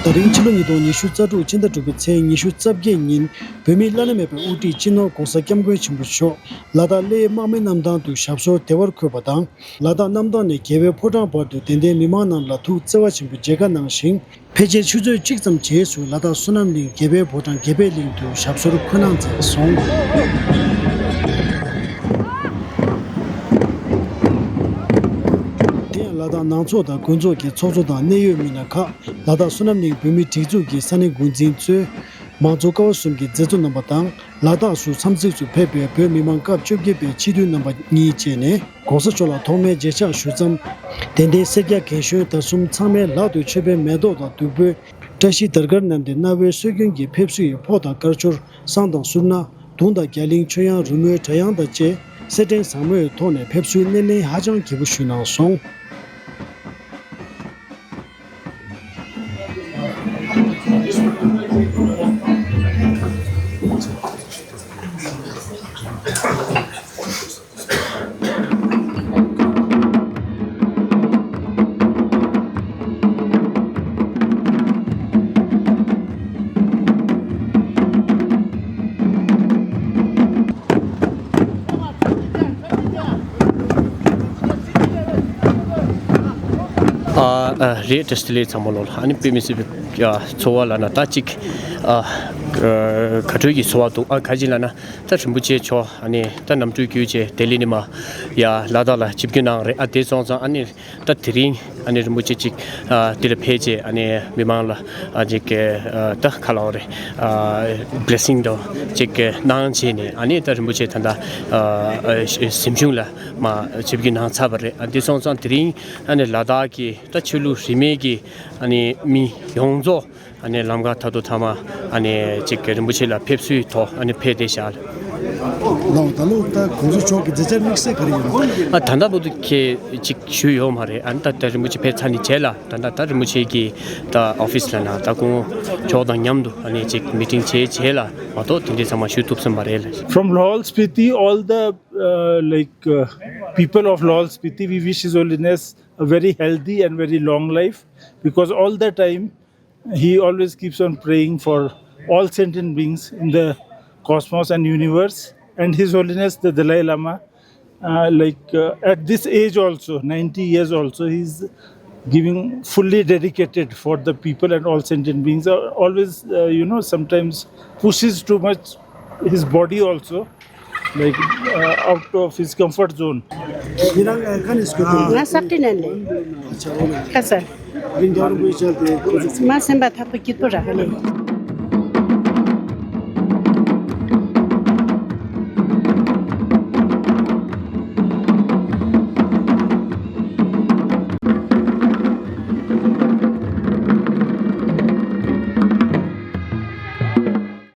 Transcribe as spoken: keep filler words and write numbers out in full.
ད་རིང་ཕྱི་ལོ་ཉིས་སྟོང་ཉི་ཤུ་རྩ་དྲུག་ཕྱི་ཟླ་དྲུག་པའི་ཚེས་ཉི་ཤུ་རྩ་བརྒྱད་ཉིན་བོད་མིའི་བླ་ན་མེད་པའི་དབུ་ཁྲིད་སྤྱི་ནོར་༧གོང་ས་༧སྐྱབས་མགོན་ཆེན་པོ་མཆོག་ལ་དྭགས་གླེའི་དམག་མི་གནམ་ཐང་དུ་ཞབས་སོར་བདེ་བར་འཁོད་པ་དང་། ལ་དྭགས་གནམ་ཐང་ནས་རྒྱལ་བའི་ཕོ་བྲང་བར་དུ་དད་ལྡན་མི་མང་རྣམས་ལ་ཐུགས་བརྩེ་བ་ཆེན་པོས་མཇལ་ཁ་གནང་ཞིང་། ཕལ་ཆེར་ཆུ་ཚོད་གཅིག་ཙམ་རྗེས་སུ་ལ་དྭགས་བསོད་ནམས་གླིང་རྒྱལ་བའི་ཕོ་བྲང་རྒྱལ་པའི་གླིང་དུ་ཞབས་སོར་འཁོད་གནང་མཛད་སོང་། དེ་ཡང་ལ་དྭགས་ནང་ཚོགས་དང་དགོན་ཚོགས་ཀྱི་ཚོགས་གཙོ་དང་གནད་ཡོད་མི་སྣ་ཁག་ལ་དྭགས་བསོད་ནམས་གླིང་བོད་མིའི་སྒྲིག་འཛུགས་ཀྱི་ས་གནས་འགོ་འཛིན་གཙོས། མང་གཙོ་ཀ་བ་གསུམ་གྱི་མཛད་གཙོ་རྣམ་པ་དང་། ལ་དྭགས་སུ་འཚམས་གཟིགས་སུ་ཕེབས་པའི་བོད་མི་མང་སྐབས་བཅོ་བརྒྱད་པའི་སྤྱི་འཐུས་རྣམ་པ་གཉིས་བཅས་ནས་༧གོང་ས་མཆོག་ལ་ཐོག་མའི་མཇལ་ཕྱག་ཞུ་མཚམས། དད་ལྡན་སེར་སྐྱ་རྒན་གཞོན་དར་གསུམ་ཚང་མའི་ལག་ཏུ་མཆོད་པའི་མེ་ཏོག་དང་བདུག་སྤོས། བཀྲ་ཤིས་དར་དཀར་བསྣམས་ཏེ་རྣ་བའི་སྲོལ་རྒྱུན་གྱི་ཕེབས་བསུ་ཡི་ཕོགས་དང་དཀར་ཕྱོར། བསང་དང་གསུར་ནག་དུང་དང་རྒྱ་གླིང་མཆོད་དབྱངས་རོལ་མོའི་སྒྲ་དབྱངས་དང་བཅས་སེར་ཕྲེང་བཟང་མོའི་ཐོག་ནས་ཕེབས་བསུའི་སྣེ་ལེན་ཧ་ཅང་རྒྱས་པོ་ཞུས་གནང་སོང་། ཨ་ཨ་རེད། བཀྲ་ཤིས་བདེ་ལེགས་ཚང་མ་ལོ་ལ། ཨ་ནི་དཔེ་མི་སྲིད་པའི་ཚོར་བ་ལབ་ན་ད་ཅིག་ཨ་ག་གྲོས་ཀྱི་ཚོར་བ་འདུག་ཨ་ག་ཅི་ལབ་ན་ད་རིན་པོ་ཆེ་མཆོག་ཨ་ནི་ད་གནམ་གྲུ་བརྒྱུད་བྱས་ལྡི་ལི་ནས་མར་ཡར་ལ་དྭགས་ལ་ཆིབས་བསྒྱུར་གནང་རེད། ཨ་དེ་སོང་ཙང་ཨ་ནི་ད་དེ་རིང་ཨ་ནི་རིན་པོ་ཆེ་ཅིག་ཨ་འདི་ལ་ཕེབས་བྱས་ཨ་ནི་མི་མང་ལ་ཨ་ཅིག་ཨ་ད་ག་ལབ་དགོས་རེད། ཨ་བྷི་ལེ་སིང་འདྲ་ཅིག་གནང་བྱས་ནས་ཨ་ནི་ད་རིན་པོ་ཆེ་ད་ལྟ་ཨ་གཟིམ་ཆུང་ལ་མར་ཆིབས་བསྒྱུར་གནང་ཚར་བ་རེད། ཨ་འདི་སོང་ཙང་དེ་རིང་ཨ་ནི་ལ་དྭགས་ཀྱི་ད་ཆོས་ལུགས་རིས་མེད་ཀྱི་ཨ་ནི་མི་ཡོངས་རྫོགས་ཨ་ནི་ལམ་ཁ་ཐ་དོ་ཐ་མ་ཨ་ནི་ཅིག་རིན་པོ་ཆེ་ལ་ཕེབས་བསུའི་ཐོག་ཨ་ནི་ཕེབས་བསྡད་བཞག་ལགས། ལགས། ད་ལོ་ད་༧གོང་ས་མཆོག་གི་མཛད་འཆར་དམིགས་བསལ་ག་རེ་ཡོད་ན། ཨ་ད་ལྟ་བར་དུ་ཁྱེད་ཅིག་ཞུས་ཡོད་མ་རེད། ཨ་ནི་ད་ད་རིན་པོ་ཆེ་ཕེབས་ཚར་ནས་རྗེས་ལ་ད་ད་ད་རིན་པོ་ཆེ་གི་ད་ཨོ་ཕིས་ལ་ན་ད་ཁོང་མཆོག་དང་མཉམ་དུ་ཨ་ནི་ཅིག་མི་ཊིང་བྱས་རྗེས་ལ་མ་གཏོགས་དེ་འདྲའི་ཚང་མ་ཞུ་ཐུབ་སོང་མ་རེད་ལགས། From Lahaul Spiti, all the uh, like uh, people of Lahaul Spiti, we wish His Holiness a very healthy and very long life, because all the time he always keeps on praying for all sentient beings in the cosmos and universe. And His Holiness the Dalai Lama, uh, like uh, at this age also, ninety years also, he's giving fully dedicated for the people and all sentient beings. Uh, always, uh, you know, sometimes pushes too much his body also, like uh, out of his comfort zone. ཁྱེད་རང་ག་ནས་སྐྱོད་དུ། ང་ས་ཏི་ནན་ལེ། ཁ་ས། རིང་རྒྱལ་བ་རིན་པོ་ཆེ་དེ་ཁོ་ཚོ། མ་སེམས་པ་ཐག་པ་སྐྱིད་པོ་རག་ལེ།